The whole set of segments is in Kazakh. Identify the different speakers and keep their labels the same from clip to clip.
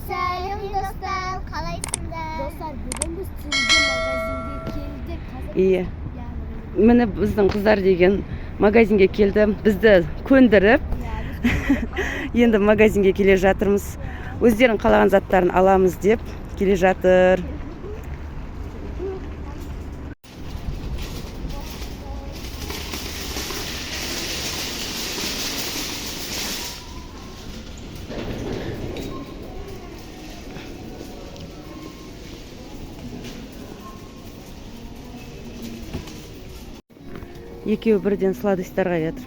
Speaker 1: Сәлем, достар, қалайсыңдар?
Speaker 2: Достар, бүгін біз түнгі магазинге келдік. Қазір
Speaker 3: Иә.
Speaker 2: Иә, магазин.
Speaker 3: Міне, біздің қыздар деген магазинге келді, бізді көндіріп.
Speaker 2: Иә,
Speaker 3: Енді магазинге келе жатырмыз, өздерің қалаған заттарын аламыз деп келе жатыр. Екеуі бірден сладостьтарға жатыр.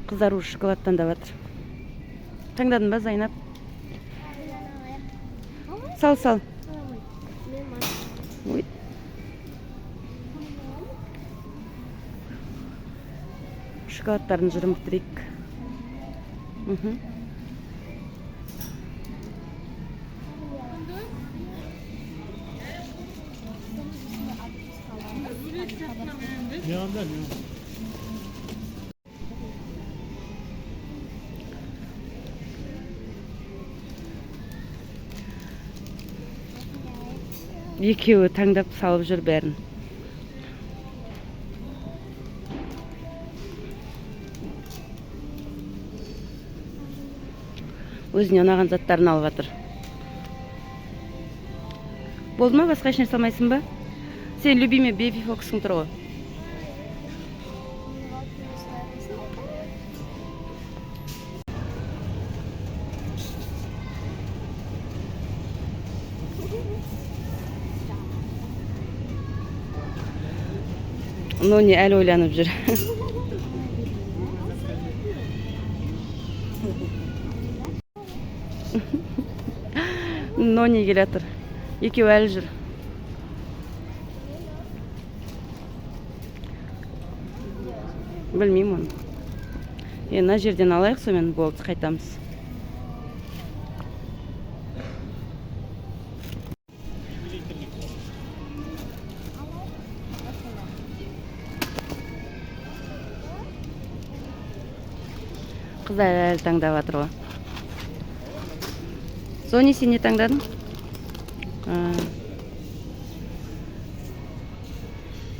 Speaker 3: Қыздар уже шоколад таңдап жатыр. Таңдадың ба, Зайнап? Сал, сал. Ой. Шоколадтарын жырым бітірейік.
Speaker 4: Yanında ne?
Speaker 3: Екеуі таңдап салып жүр бәрін. Өзіне ұнаған заттарын алып жатыр. Болды ма? Басқа ешнәрсе алмайсың ба? Сен любимый Бэби Фоксың тұр ғой. Нони әлі ойланып жүр. Нони келе жатыр. Екеуі әлі жүр. Білмеймін оны. Е, мына жерден алайық, сонымен болды, қайтамыз. Қыздар әлі таңдап жатыр ғой. Зони, сен не таңдадың? А.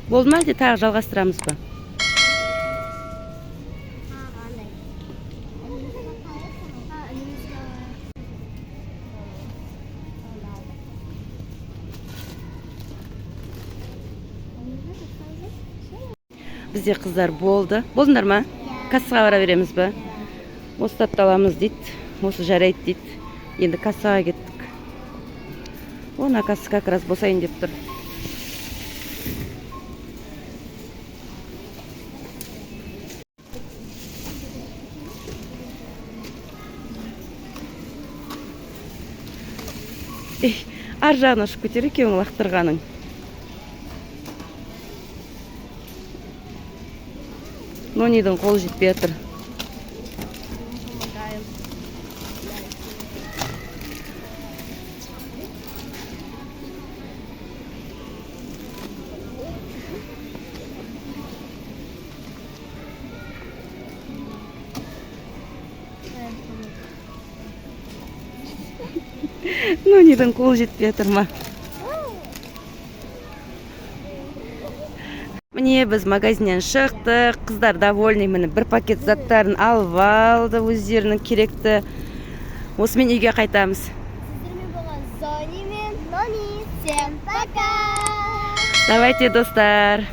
Speaker 3: Болды ма, әлде тағы жалғастырамыз ба?
Speaker 1: Қандай?
Speaker 2: А, інімізге алайық.
Speaker 3: Бізде, қыздар, болды. Болдыңдар ма? Кассаға бара береміз ба? Осы затты аламыз дейді, осы жарайды дейді. Енді кассаға кеттік. О, мына касса как раз босайын деп тұр. Ей, ар жағына ұшып кетер екеуің лақтырғаның. Нонидің қолы жетпей жатыр.
Speaker 2: Помогаем.
Speaker 3: Нонидің қолы жетпей жатыр ма? Міне, біз магазиннен шықтық. Қыздар довольный, міне, бір пакет заттарын алып алды өздерінің керекті. Осымен үйге қайтамыз.
Speaker 1: Сіздермен болған Зони мен Нони. Всем пока!
Speaker 3: Давайте, достар.